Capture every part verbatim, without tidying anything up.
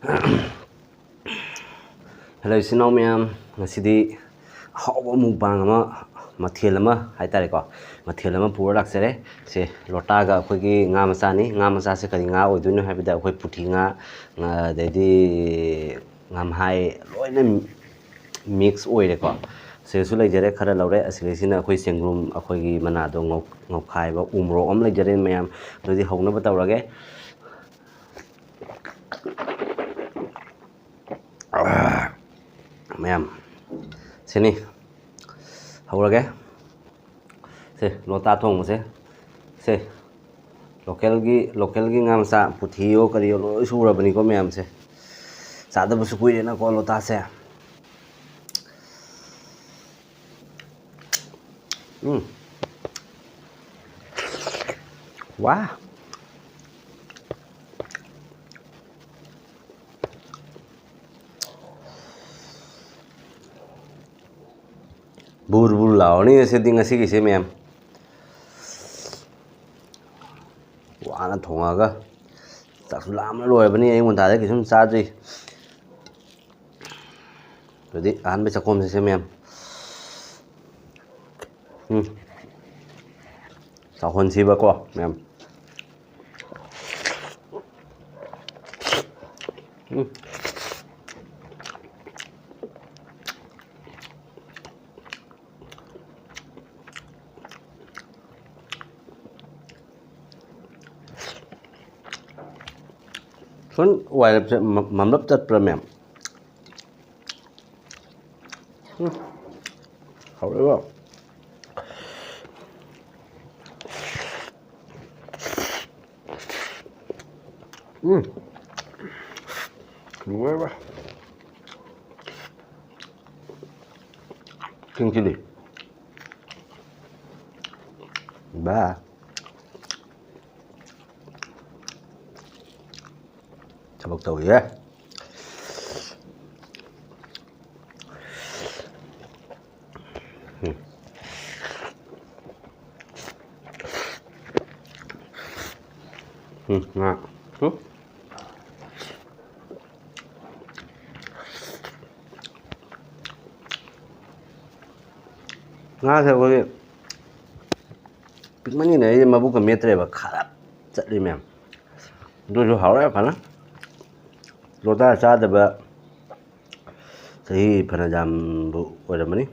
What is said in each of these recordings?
Hello ꯏꯆꯤꯟ ꯏꯅꯥꯎ ꯃꯌꯥꯝ, ꯉꯁꯤꯗꯤ ꯑꯍꯥꯎꯕ mukbang ꯑꯃ, ꯃꯊꯦꯜ ꯑꯃ ꯍꯥꯏꯇꯥꯔꯦꯀꯣ, ꯃꯊꯦꯜ ꯑꯃ ꯄꯨꯔ ꯂꯥꯛꯆꯔꯦ꯫ ꯁꯦ, ꯂꯣꯇꯥꯒ ꯑꯩꯈꯣꯏꯒꯤ ꯉꯥ ꯃꯆꯥꯅꯤ꯫ ꯉꯥ ꯃꯆꯥꯁꯦ ꯀꯔꯤ ꯉꯥ ꯑꯣꯏꯗꯣꯏꯅꯣ ꯍꯥꯏꯕꯗ, ꯑꯩꯈꯣꯏ ꯄꯨꯊꯤ ꯉꯥ, ꯉꯥ, ꯑꯗꯩꯗꯤ ꯉꯝꯍꯥꯏ, ꯂꯣꯏꯅ mix ꯑꯣꯏꯔꯦꯀꯣ꯫ ꯁꯤꯗꯁꯨ ꯂꯩꯖꯔꯦ, ꯈꯔ ꯂꯧꯔꯦ꯫ ꯑꯁꯤꯗꯩꯁꯤꯅ ꯑꯩꯈꯣꯏ ꯆꯦꯡꯒ꯭ꯔꯨꯝ, ꯑꯩꯈꯣꯏꯒꯤ ꯃꯅꯥꯗꯣ ꯉꯧ-, ꯉꯧꯈꯥꯏꯕ ꯎ ꯃꯣꯔꯣꯛ ꯑꯃ ꯂꯩꯖꯔꯦ ꯃꯌꯥꯝ꯫ ꯑꯗꯨꯗꯤ ꯍꯧꯅꯕ ꯇꯧꯔꯒꯦ꯫ ꯃꯌꯥꯝ, ꯁꯤꯅꯤ꯫ ꯍꯧꯔꯒꯦ꯫ ꯁꯦ, ꯂꯣꯇꯥ ꯊꯣꯡꯕꯁꯦ꯫ ꯁꯦ, localꯒꯤ, localꯒꯤ ꯉꯥ ꯃꯆꯥ, ꯄꯨꯊꯤꯌꯣ ꯀꯔꯤꯌꯣ ꯂꯣꯏ ꯁꯨꯔꯕꯅꯤꯀꯣ ꯃꯌꯥꯝꯁꯦ꯫ ꯆꯥꯗꯕꯁꯨ ꯀꯨꯏꯔꯦꯅꯀꯣ ꯂꯣꯇꯥꯁꯦ꯫ ꯎꯝ꯫ ꯋꯥ꯫ ꯕꯨꯔ ꯕꯨꯔ ꯂꯥꯎꯔꯅꯤ ꯉꯁꯤꯗꯤ, ꯉꯁꯤꯒꯤꯁꯦ ꯃꯌꯥꯝ꯫ ꯋꯥꯅ ꯊꯣꯡꯉꯒ ꯆꯥꯛꯁꯨ ꯂꯥꯝꯅ ꯂꯣꯏꯔꯕꯅꯤ, ꯑꯌꯨꯛ ꯉꯟꯇꯥꯗꯒꯤ ꯀꯩꯁꯨꯝ ꯆꯥꯗ꯭ꯔꯤ꯫ ꯑꯗꯨꯗꯤ ꯑꯍꯥꯟꯕ ꯆꯥꯛꯈꯣꯝꯁꯤꯁꯦ ꯃꯌꯥꯝ꯫ ꯎꯝ꯫ ꯆꯥꯎꯍꯟꯁꯤꯕꯀꯣ ꯃꯌꯥꯝ꯫ ꯎꯝ꯫ ꯁꯨꯝ ꯋꯥꯏꯔꯞꯁꯦ ꯃ-, ꯃꯝꯂꯞ ꯆꯠꯄ꯭ꯔꯥ ꯃꯌꯥꯝ? ꯎꯝ꯫ ꯍꯥꯎꯔꯦꯕ꯫ ꯎꯝ꯫ ꯂꯣꯏꯔꯦ꯫ King chilli꯫ ꯕꯥ꯫ ꯊꯕꯛ ꯇꯧꯔꯤꯌꯦ꯫ ꯎꯝ, ꯉꯥ꯫ ꯎꯝ꯫ ꯉꯥꯁꯦ ꯑꯩꯈꯣꯏꯒꯤ ꯄꯤꯛꯃꯟꯒꯤꯅ ꯑꯩ ꯃꯕꯨꯛꯀ ꯃꯦꯠꯇ꯭ꯔꯦꯕ, ꯈꯥꯔꯞ ꯆꯠꯂꯤ ꯃꯌꯥꯝ꯫ ꯑꯗꯨꯁꯨ ꯍꯥꯎꯔꯦ ꯐꯅ꯫ ꯂꯣꯇꯥ ꯆꯥꯗꯕ ꯆꯍꯤ ꯐꯅꯌꯥꯝꯕꯨ ꯑꯣꯏꯔꯝꯃꯅꯤ꯫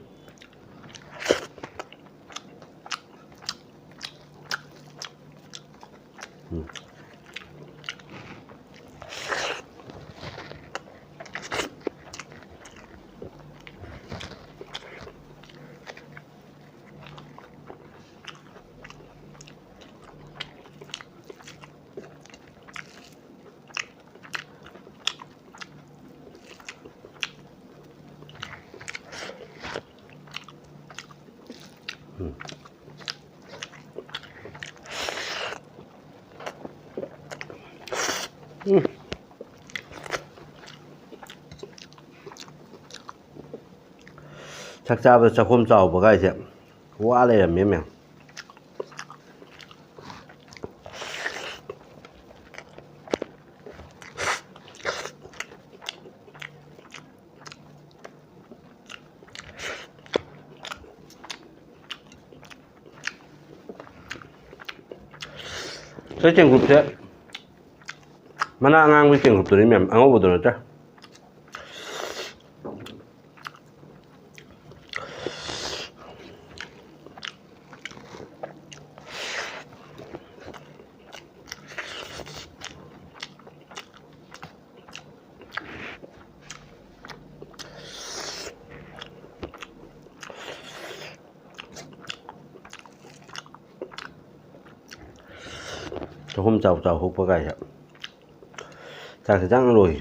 ꯎꯝ꯫ ꯆꯥꯛ ꯆꯥꯕꯗ ꯆꯥꯛꯈꯣꯝ ꯆꯥꯎꯕ ꯀꯥꯏꯁꯦ ꯋꯥ ꯂꯩꯔꯝꯃꯦ ꯃꯌꯥꯝ꯫ ꯁꯤ ꯆꯦꯡꯀꯨꯞꯁꯦ ꯃꯅꯥ ꯑꯉꯥꯡꯕꯒꯤ ꯆꯦꯡꯀꯨꯞꯇꯨꯅꯤ ꯃꯌꯥꯝ, ꯑꯉꯧꯕꯗꯨ ꯅꯠꯇ꯭ꯔꯥ꯫ ꯆꯥꯛꯈꯨꯝ ꯆꯥꯎ ꯆꯥꯎ ꯍꯨꯛꯄ ꯀꯥꯏꯁꯦ꯫ ꯆꯥꯛꯁꯦ ꯆꯪ ꯂꯣꯏ꯫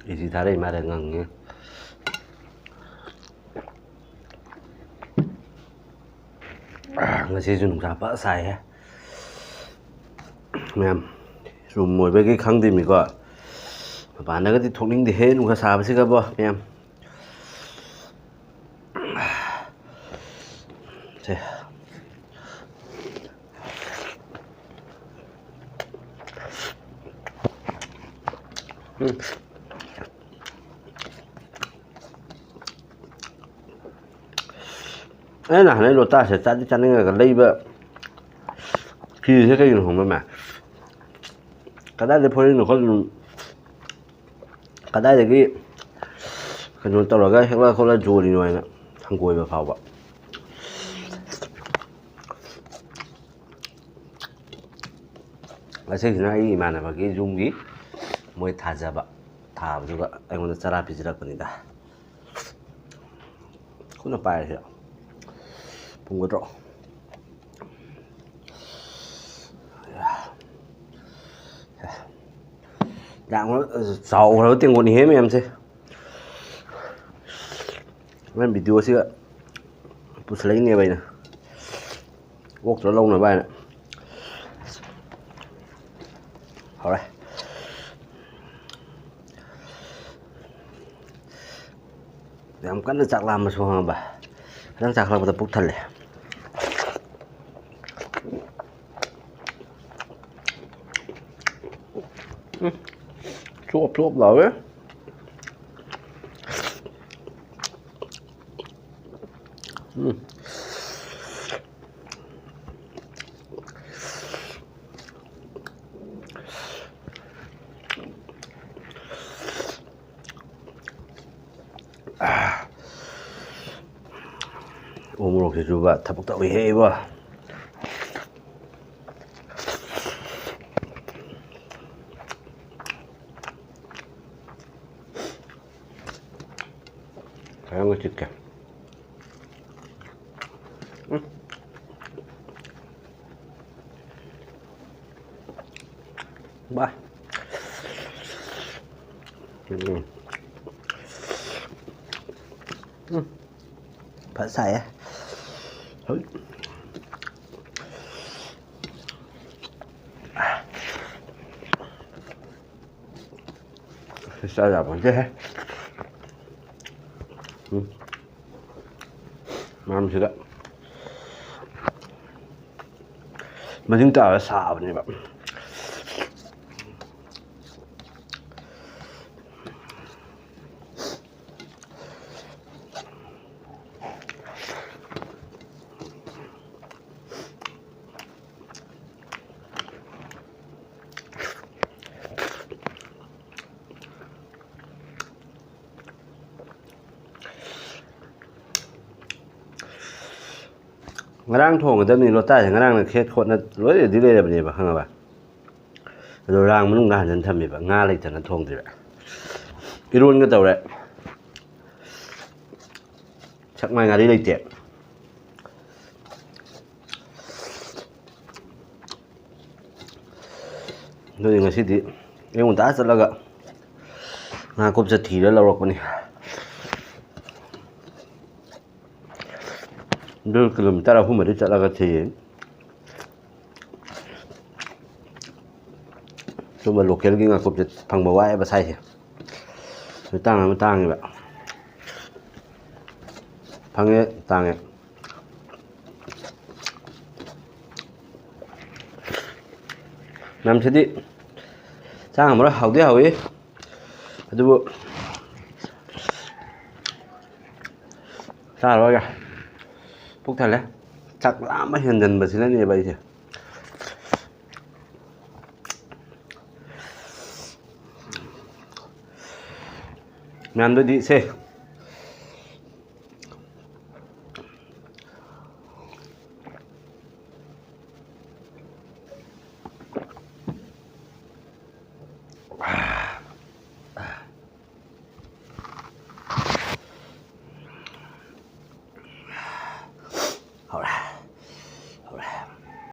ꯑꯦꯁꯤ ꯊꯥꯔꯛꯏ ꯃꯥꯜꯂꯦ, ꯉꯪꯉꯦ꯫ ꯉꯁꯤꯁꯨ ꯅꯨꯡꯁꯥ ꯐ ꯁꯥꯏꯍꯦ꯫ ꯃꯌꯥꯝ, ꯔꯨꯝ ꯑꯣꯏꯕꯒꯤ ꯈꯪꯗꯦꯃꯤꯀꯣ, ꯃꯄꯥꯟꯗꯒꯗꯤ ꯊꯣꯛꯅꯤꯡꯗꯦꯍꯦ ꯅꯨꯡꯁꯥ ꯁꯥꯕꯁꯤꯒꯕꯣ ꯃꯌꯥꯝ꯫ ꯁꯦ꯫ ꯎꯝ꯫ ꯑꯩꯅ ꯅꯍꯥꯟ ꯂꯣꯇꯥꯁꯁꯦ ꯆꯥꯗꯤ ꯆꯥꯅꯤꯡꯉꯒ ꯂꯩꯕ ꯐꯤꯁꯦ ꯀꯩꯒꯤꯅꯣ ꯈꯪꯕ꯭ꯔ, ꯃꯌꯥꯝ? ꯀꯗꯥꯏꯗ ꯐꯣꯏꯔꯤꯅꯣ ꯈꯪꯗꯦ꯫ ꯀꯗꯥꯏꯗꯒꯤ ꯀꯩꯅꯣ ꯇꯧꯔꯒ ꯍꯦꯛꯂ ꯈꯣꯠꯂ ꯌꯣꯜꯂꯤꯅꯣ ꯍꯥꯏꯅ ꯍꯪꯒꯣꯏꯕ ꯐꯥꯎꯕ꯫ ꯉꯁꯤꯁꯤꯅ ꯑꯩꯒꯤ ꯏꯃꯥꯟꯅꯕꯒꯤ ꯌꯨꯝꯒꯤ ꯃꯣꯏ ꯊꯥꯖꯕ ꯊꯥꯕꯗꯨꯒ ꯑꯩꯉꯣꯟꯗ ꯆꯔꯥ ꯄꯤꯖꯔꯛꯄꯅꯤꯗ꯫ ꯈꯨꯠꯅ ꯄꯥꯏꯔꯁꯤꯔ? ꯄꯨꯝꯒꯗ꯭ꯔꯣ? ꯌꯥꯝ ꯆꯥꯎꯈ꯭ꯔꯕ ꯇꯦꯡꯀꯣꯠꯅꯤꯍꯦ ꯃꯌꯥꯝꯁꯦ꯫ ꯍꯣꯔꯦꯟ ꯚꯤꯗꯤꯑꯣꯁꯤꯒ ꯄꯨꯁꯜꯂꯛꯏꯅꯦꯕ ꯑꯩꯅ, ꯑꯣꯛꯇ꯭ꯔ ꯂꯧꯅꯕ ꯍꯥꯏꯅ꯫ ꯍꯧꯔꯦ꯫ ꯌꯥꯝ ꯀꯟꯅ ꯆꯥꯛ ꯂꯥꯝꯕꯁꯨ ꯈꯪꯉꯕ, ꯈꯤꯇꯪ ꯆꯥꯈꯠꯂꯛꯄꯗ ꯄꯨꯛ ꯊꯜꯂꯦ꯫ ꯎꯝ, ꯆꯣꯞ ꯆꯣꯞ ꯂꯥꯎꯋꯦ꯫ ꯎꯝ꯫ ꯎ ꯃꯣꯔꯣꯛꯁꯤꯁꯨꯕ ꯊꯕꯛ ꯇꯧꯏꯍꯦ ꯏꯕꯣ꯫ ꯈꯔ ꯑꯃ ꯆꯤꯛꯀꯦ꯫ ꯎꯝ꯫ ꯕꯥ꯫ ꯎꯝ꯫ ꯎꯝ꯫ ꯐꯖ ꯁꯥꯏꯌꯦ꯫ ꯍꯧꯖꯤꯛ꯫ ꯆꯥ ꯌꯥꯄꯣꯟꯇꯦꯍꯦ꯫ ꯎꯝ꯫ ꯃꯔꯝꯁꯤꯗ ꯃꯅꯤꯡ ꯇꯥꯔꯒ ꯁꯥꯕꯅꯦꯕ꯫ ꯉꯔꯥꯡ ꯊꯣꯡꯒꯗꯕꯅꯤ ꯂꯣꯇꯥꯁꯦ, ꯉꯔꯥꯡꯅ ꯈꯦꯠ ꯈꯣꯠꯅ ꯂꯣꯏ ꯔꯦꯗꯤ ꯂꯩꯔꯕꯅꯦꯕ, ꯈꯪꯉꯕ? ꯑꯗꯣ ꯔꯥꯡ ꯃꯅꯨꯡꯗ ꯍꯟꯖꯤꯟ ꯊꯝꯃꯤꯕ, ꯉꯥ ꯂꯩꯇꯅ ꯊꯣꯡꯗ꯭ꯔꯤꯕ꯫ ꯏꯔꯣꯟꯒ ꯇꯧꯔꯦ꯫ ꯁꯛꯃꯥꯏ ꯉꯥꯔꯤ ꯂꯩꯇꯦ꯫ ꯑꯗꯨꯗꯤ ꯉꯁꯤꯗꯤ ꯑꯌꯨꯛ ꯉꯟꯇꯥ ꯆꯠꯂꯒ ꯉꯥ ꯀꯨꯞꯆ ꯊꯤꯔ ꯂꯧꯔꯛꯄꯅꯤ꯫ ꯑꯗꯨ ꯀꯤꯂꯣꯃꯤꯇꯔ ꯑꯍꯨꯝ ꯃꯔꯤ ꯆꯠꯂꯒ ꯊꯤꯌꯦ꯫ ꯁꯨꯝꯕ ꯂꯣꯀꯦꯜꯒꯤ ꯉꯥꯀꯨꯞꯁꯦ ꯐꯪꯕ ꯋꯥꯏꯑꯦꯕ ꯁ꯭ꯋꯥꯏꯁꯦ꯫ ꯑꯗꯨ ꯇꯥꯡꯅ ꯑꯃ ꯇꯥꯡꯉꯦꯕ꯫ ꯐꯪꯉꯦ, ꯇꯥꯡꯉꯦ꯫ ꯃꯌꯥꯝꯁꯤꯗꯤ ꯆꯥ ꯉꯝꯃꯔꯣꯏ, ꯍꯥꯎꯗꯤ ꯍꯥꯎꯏ꯫ ꯑꯗꯨꯕꯨ ꯆꯥꯔꯔꯣꯏꯒꯦ꯫ ꯄꯨꯛ ꯊꯜꯂꯦ꯫ ꯆꯥꯛ ꯂꯥꯝꯕ ꯍꯦꯟꯖꯟꯕꯁꯤꯅꯅꯦꯕ ꯑꯩꯁꯦ꯫ ꯃꯌꯥꯝꯗꯗꯤ ꯁꯦ,